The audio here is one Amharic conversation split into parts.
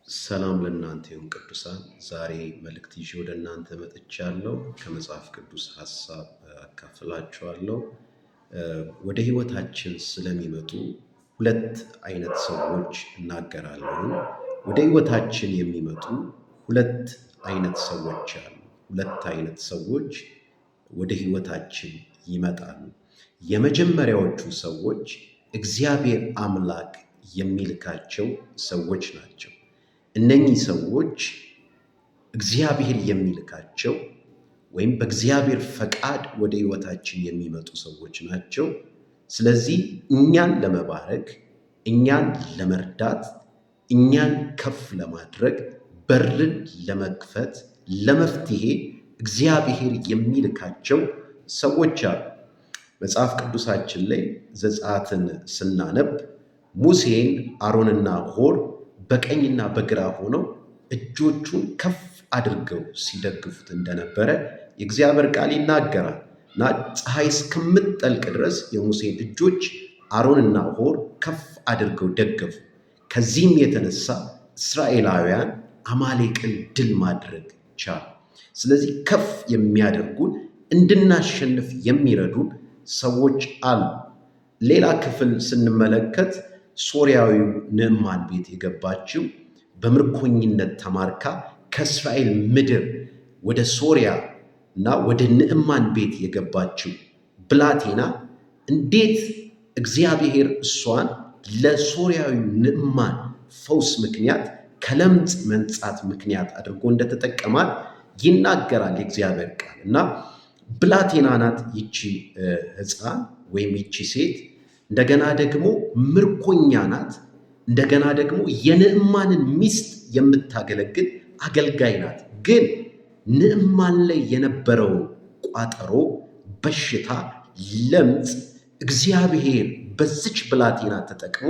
ሰላም ለእናንተ ይሁን ቅዱሳን። ዛሬ መልእክት ይዤ ወደ እናንተ መጥቻለሁ። ከመጽሐፍ ቅዱስ ሐሳብ አካፍላችኋለሁ። ወደ ሕይወታችን ስለሚመጡ ሁለት አይነት ሰዎች እናገራለሁ። ወደ ሕይወታችን የሚመጡ ሁለት አይነት ሰዎች አሉ። ሁለት አይነት ሰዎች ወደ ሕይወታችን ይመጣሉ። የመጀመሪያዎቹ ሰዎች እግዚአብሔር አምላክ የሚልካቸው ሰዎች ናቸው። እነኚህ ሰዎች እግዚአብሔር የሚልካቸው ወይም በእግዚአብሔር ፈቃድ ወደ ሕይወታችን የሚመጡ ሰዎች ናቸው። ስለዚህ እኛን ለመባረክ፣ እኛን ለመርዳት፣ እኛን ከፍ ለማድረግ፣ በርን ለመክፈት፣ ለመፍትሄ እግዚአብሔር የሚልካቸው ሰዎች አሉ። መጽሐፍ ቅዱሳችን ላይ ዘጸአትን ስናነብ ሙሴን አሮንና ሆር በቀኝና በግራ ሆነው እጆቹን ከፍ አድርገው ሲደግፉት እንደነበረ የእግዚአብሔር ቃል ይናገራል እና ፀሐይ እስከምትጠልቅ ድረስ የሙሴን እጆች አሮንና ሆር ከፍ አድርገው ደገፉ። ከዚህም የተነሳ እስራኤላውያን አማሌቅን ድል ማድረግ ቻሉ። ስለዚህ ከፍ የሚያደርጉን እንድናሸንፍ የሚረዱን ሰዎች አሉ። ሌላ ክፍል ስንመለከት ሶርያዊው ንዕማን ቤት የገባችው በምርኮኝነት ተማርካ ከእስራኤል ምድር ወደ ሶርያ እና ወደ ንዕማን ቤት የገባችው ብላቴና እንዴት እግዚአብሔር እሷን ለሶርያዊው ንዕማን ፈውስ ምክንያት ከለምጽ መንጻት ምክንያት አድርጎ እንደተጠቀማት ይናገራል የእግዚአብሔር ቃል። እና ብላቴና ናት ይቺ ሕፃን ወይም ይቺ ሴት፣ እንደገና ደግሞ ምርኮኛ ናት። እንደገና ደግሞ የንዕማንን ሚስት የምታገለግል አገልጋይ ናት። ግን ንዕማን ላይ የነበረውን ቋጠሮ፣ በሽታ፣ ለምጽ እግዚአብሔር በዚች ብላቴና ተጠቅሞ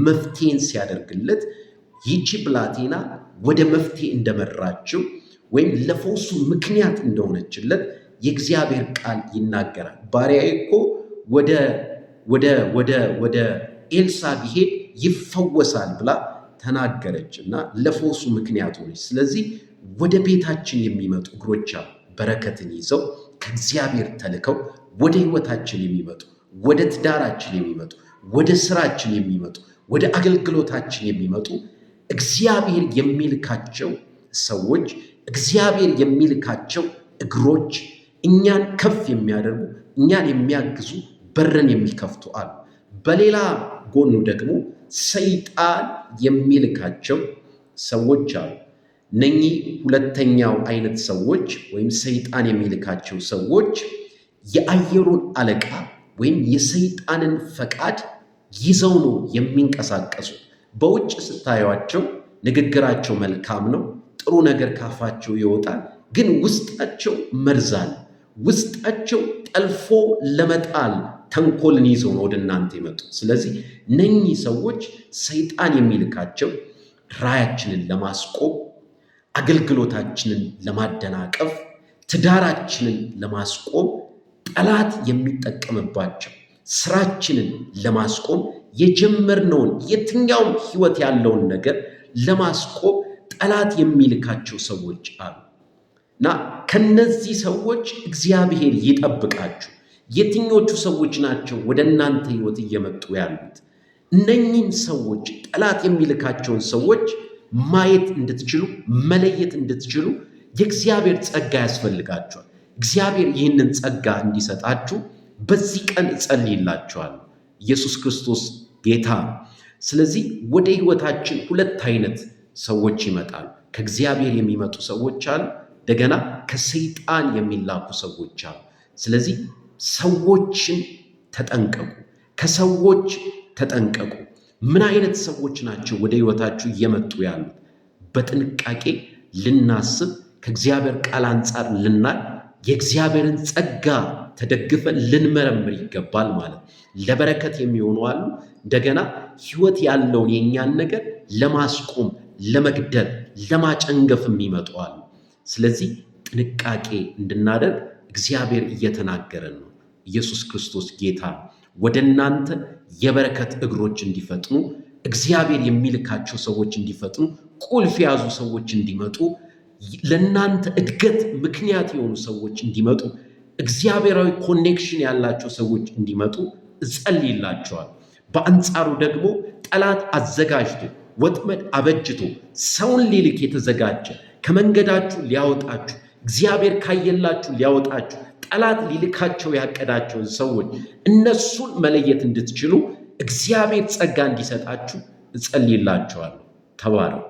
መፍትሄን ሲያደርግለት ይቺ ብላቴና ወደ መፍትሄ እንደመራችው ወይም ለፈውሱ ምክንያት እንደሆነችለት የእግዚአብሔር ቃል ይናገራል። ባሪያዬ እኮ ወደ ወደ ወደ ወደ ኤልሳ ቢሄድ ይፈወሳል ብላ ተናገረች እና ለፈውሱ ምክንያት ሆነች። ስለዚህ ወደ ቤታችን የሚመጡ እግሮች አሉ፣ በረከትን ይዘው ከእግዚአብሔር ተልከው ወደ ሕይወታችን የሚመጡ፣ ወደ ትዳራችን የሚመጡ፣ ወደ ስራችን የሚመጡ፣ ወደ አገልግሎታችን የሚመጡ እግዚአብሔር የሚልካቸው ሰዎች፣ እግዚአብሔር የሚልካቸው እግሮች እኛን ከፍ የሚያደርጉ፣ እኛን የሚያግዙ፣ በርን የሚከፍቱ አሉ። በሌላ ጎኑ ደግሞ ሰይጣን የሚልካቸው ሰዎች አሉ። እነኚህ ሁለተኛው አይነት ሰዎች ወይም ሰይጣን የሚልካቸው ሰዎች የአየሩን አለቃ ወይም የሰይጣንን ፈቃድ ይዘው ነው የሚንቀሳቀሱት። በውጭ ስታዩቸው ንግግራቸው መልካም ነው፣ ጥሩ ነገር ካፋቸው ይወጣል። ግን ውስጣቸው መርዝ አለ። ውስጣቸው ጠልፎ ለመጣል ተንኮልን ይዘው ነው ወደ እናንተ የመጡት። ስለዚህ እነኚህ ሰዎች ሰይጣን የሚልካቸው ራያችንን ለማስቆም፣ አገልግሎታችንን ለማደናቀፍ፣ ትዳራችንን ለማስቆም ጠላት የሚጠቀምባቸው፣ ስራችንን ለማስቆም፣ የጀመርነውን የትኛውም ህይወት ያለውን ነገር ለማስቆም ጠላት የሚልካቸው ሰዎች አሉ። እና ከነዚህ ሰዎች እግዚአብሔር ይጠብቃችሁ። የትኞቹ ሰዎች ናቸው ወደ እናንተ ህይወት እየመጡ ያሉት? እነኚህን ሰዎች፣ ጠላት የሚልካቸውን ሰዎች ማየት እንድትችሉ፣ መለየት እንድትችሉ የእግዚአብሔር ጸጋ ያስፈልጋችኋል። እግዚአብሔር ይህንን ጸጋ እንዲሰጣችሁ በዚህ ቀን እጸልይላችኋለሁ። ኢየሱስ ክርስቶስ ጌታ ነው። ስለዚህ ወደ ህይወታችን ሁለት አይነት ሰዎች ይመጣሉ። ከእግዚአብሔር የሚመጡ ሰዎች አሉ። እንደገና ከሰይጣን የሚላኩ ሰዎች አሉ። ስለዚህ ሰዎችን ተጠንቀቁ፣ ከሰዎች ተጠንቀቁ። ምን አይነት ሰዎች ናቸው ወደ ህይወታችሁ እየመጡ ያሉት? በጥንቃቄ ልናስብ፣ ከእግዚአብሔር ቃል አንጻር ልናይ፣ የእግዚአብሔርን ጸጋ ተደግፈን ልንመረምር ይገባል ማለት ነው። ለበረከት የሚሆኑ አሉ። እንደገና ህይወት ያለውን የእኛን ነገር ለማስቆም፣ ለመግደል፣ ለማጨንገፍ የሚመጡ አሉ። ስለዚህ ጥንቃቄ እንድናደርግ እግዚአብሔር እየተናገረን ነው። ኢየሱስ ክርስቶስ ጌታ ነው። ወደ እናንተ የበረከት እግሮች እንዲፈጥኑ እግዚአብሔር የሚልካቸው ሰዎች እንዲፈጥኑ፣ ቁልፍ የያዙ ሰዎች እንዲመጡ፣ ለእናንተ እድገት ምክንያት የሆኑ ሰዎች እንዲመጡ፣ እግዚአብሔራዊ connection ያላቸው ሰዎች እንዲመጡ እጸልይላችኋለሁ። በአንጻሩ ደግሞ ጠላት አዘጋጅቶ ወጥመድ አበጅቶ ሰውን ሊልክ የተዘጋጀ፣ ከመንገዳችሁ ሊያወጣችሁ፣ እግዚአብሔር ካየላችሁ ሊያወጣችሁ ጠላት ሊልካቸው ያቀዳቸውን ሰዎች እነሱን መለየት እንድትችሉ እግዚአብሔር ጸጋ እንዲሰጣችሁ እጸልይላችኋለሁ። ተባረኩ።